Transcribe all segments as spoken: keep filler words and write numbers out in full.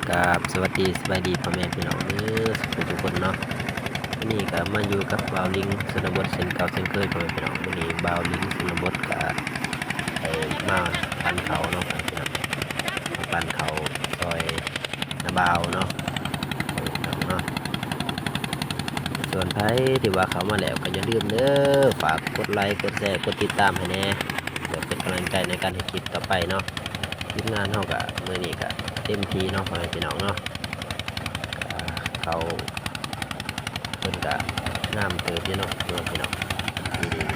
ครับ สวัสดี สบายดี พ่อแม่พี่น้องเด้อ ทุกผู้ทุกคนเนาะ มื้อนี้ก็มาอยู่กับบ่าวลิงชนบทเช่นเก่าเช่นเคย พ่อแม่พี่น้อง มื้อนี้บ่าวลิงชนบทก็ได้มาปั่นข้าวเนาะ พ่อแม่พี่น้อง มาปั่นข้าวซอยน้าบ่าวเนาะ พ่อแม่พี่น้องเนาะ ส่วนใครที่ว่าเข้ามาแล้วก็อย่าลืมเด้อ ฝากกดไลค์ กดแชร์ กดติดตามให้แหน่ เพื่อเป็นกำลังใจในการเฮ็ดคลิปต่อไปเนาะ ทีมงานเฮาก็มื้อนี้ก็เต็มที่เนาะ พ่อแม่พี่น้องเนาะ อ่า ข้าวเพิ่นก็งามเติบอยู่เนาะ พ่อแม่พี่น้อง ดีๆ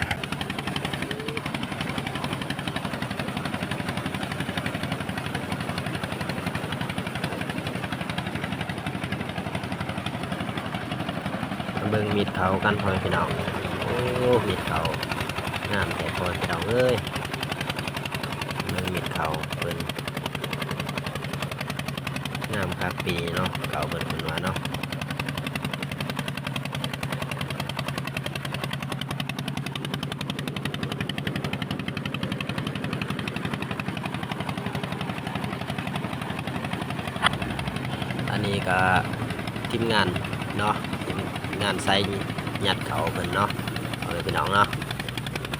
มาเบิ่งเม็ดข้าวกัน พ่อแม่พี่น้อง โอ้ เม็ดข้าวงามแท้ พ่อแม่พี่น้องเอ้ย เบิ่งเม็ดข้าวเพิ่น งามคักปีนี้เนาะ ข้าวเพิ่น เพิ่นว่าเนาะ อันนี้ก็ทีมงานเนาะ ทีมงานไซยัดข้าวเพิ่นเนาะ พ่อแม่พี่น้องเนาะ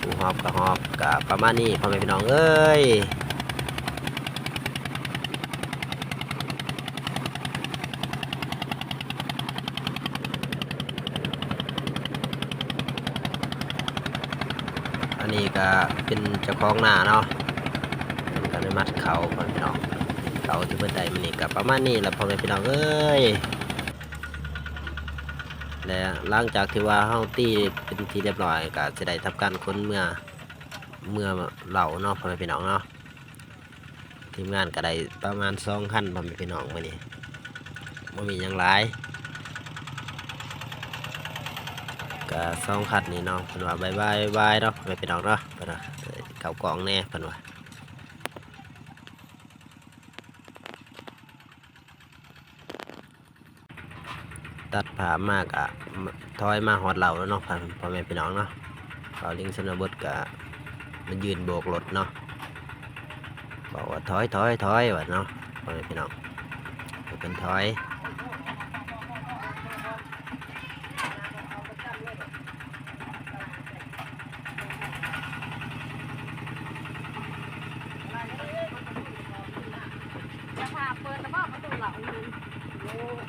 ผู้หอบก็หอบ ก็ประมาณนี้ พ่อแม่พี่น้องเอ้ย อันนี้ก็เป็นเจ้าของนาเนาะ เพิ่นก็ได้มัดข้าว พ่อแม่พี่น้อง ข้าวที่เพิ่นได้มื้อนี้ก็ประมาณนี้ล่ะ พ่อแม่พี่น้องเอ้ย และหลังจากที่ว่าเฮาตีเป็นที่เรียบร้อย ก็สิได้ทำการขนเมือ เมือเหล้าเนาะ พ่อแม่พี่น้องเนาะ ทีมงานก็ได้ประมาณสองคัน พ่อแม่พี่น้อง มื้อนี้บ่มีหยังหลาย ก็สองคันนี่เนาะ เพิ่นว่าบายบาย บายบายเนาะ พ่อแม่พี่น้องเนาะ เพิ่นว่า เอ่อ เข้ากล่องแหน่ เพิ่นว่า ตัดภาพมาก็ถอยมาฮอดเหล้าแล้วเนาะ พ่อ พ่อแม่พี่น้องเนาะ บ่าวลิงชนบทก็มายืนโบกรถเนาะ บอกว่า "ถอย ถอย ถอย" ว่าเนาะ พ่อแม่พี่น้อง ให้เพิ่นถอย จะพาเปิดแล้วบ่ประตูเหล่านี้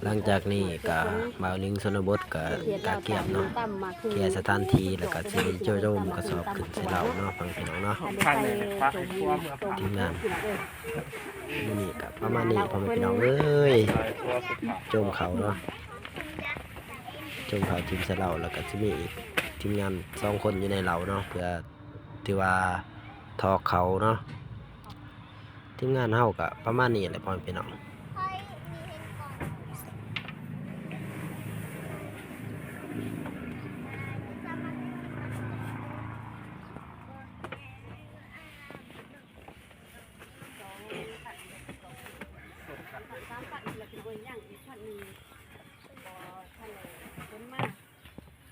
หลังจากนี้ก็บ่าวลิงชนบทก็กะเกียมเนาะ เคลียร์สถานที่ แล้วก็สิได้โจมกระสอบขึ้นใส่เหล้าเนาะ พ่อแม่พี่น้องเนาะ ทีมงาน มื้อนี้ก็ประมาณนี้ พ่อแม่พี่น้องเอ้ย โจมข้าวเนาะ โจมข้าว โจมใส่เหล้า แล้วก็สิมีอีกทีมงานสองคนอยู่ในเหล้าเนาะ เพื่อที่ว่าถอกข้าวเนาะ ทีมงานเฮาก็ประมาณนี้แหละ พ่อแม่พี่น้อง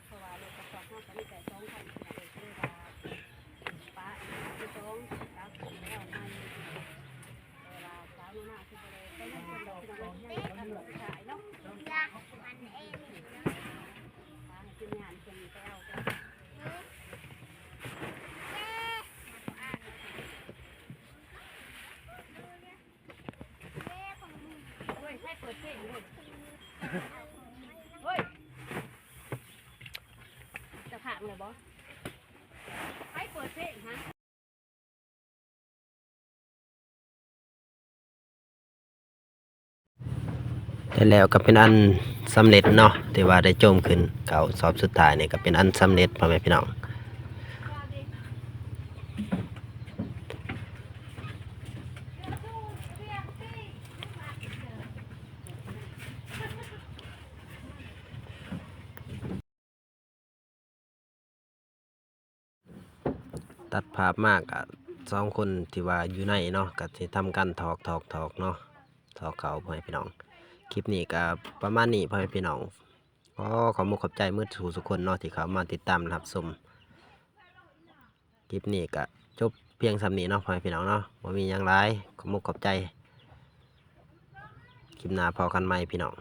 เพราะว่ารถกระสอบเฮาก็มีแต่สองคัน ก็เลยว่าปะอีกสอง สามคันแล้วมา เวลาสาวมาคือบ่ได้ไปนำเพิ่นดอก พี่น้องเอ้ย ยังบ่ทันได้ขายเนาะ ปะให้ทีมงานเพิ่นไปเอากัน เฮ้ย ใครเปิดเพลงเฮ้ย เฮ้ย จะขังเลยบ่ ใครเปิดเพลงฮะ ได้แล้วก็เป็นอันสำเร็จเนาะ ที่ว่าได้โจมขึ้นเข้ารอบสุดท้ายนี่ก็เป็นอันสำเร็จ พ่อแม่พี่น้อง เ ตัดภาพมาก็สองคนที่ว่าอยู่ในเนาะ ก็สิทำการถอก ถอก ถอกเนาะ ถอกเข้า พ่อแม่พี่น้อง คลิปนี้ก็ประมาณนี้ พ่อแม่พี่น้อง ขอขอบมุกขอบใจหมดสู่สุคนเนาะ ที่เข้ามาติดตามรับชม คลิปนี้ก็จบเพียงส่ำนี้เนาะ พ่อแม่พี่น้องเนาะ บ่มีหยังหลาย ขอบมุกขอบใจ คลิปหน้าพ้อกันใหม่พี่น้อง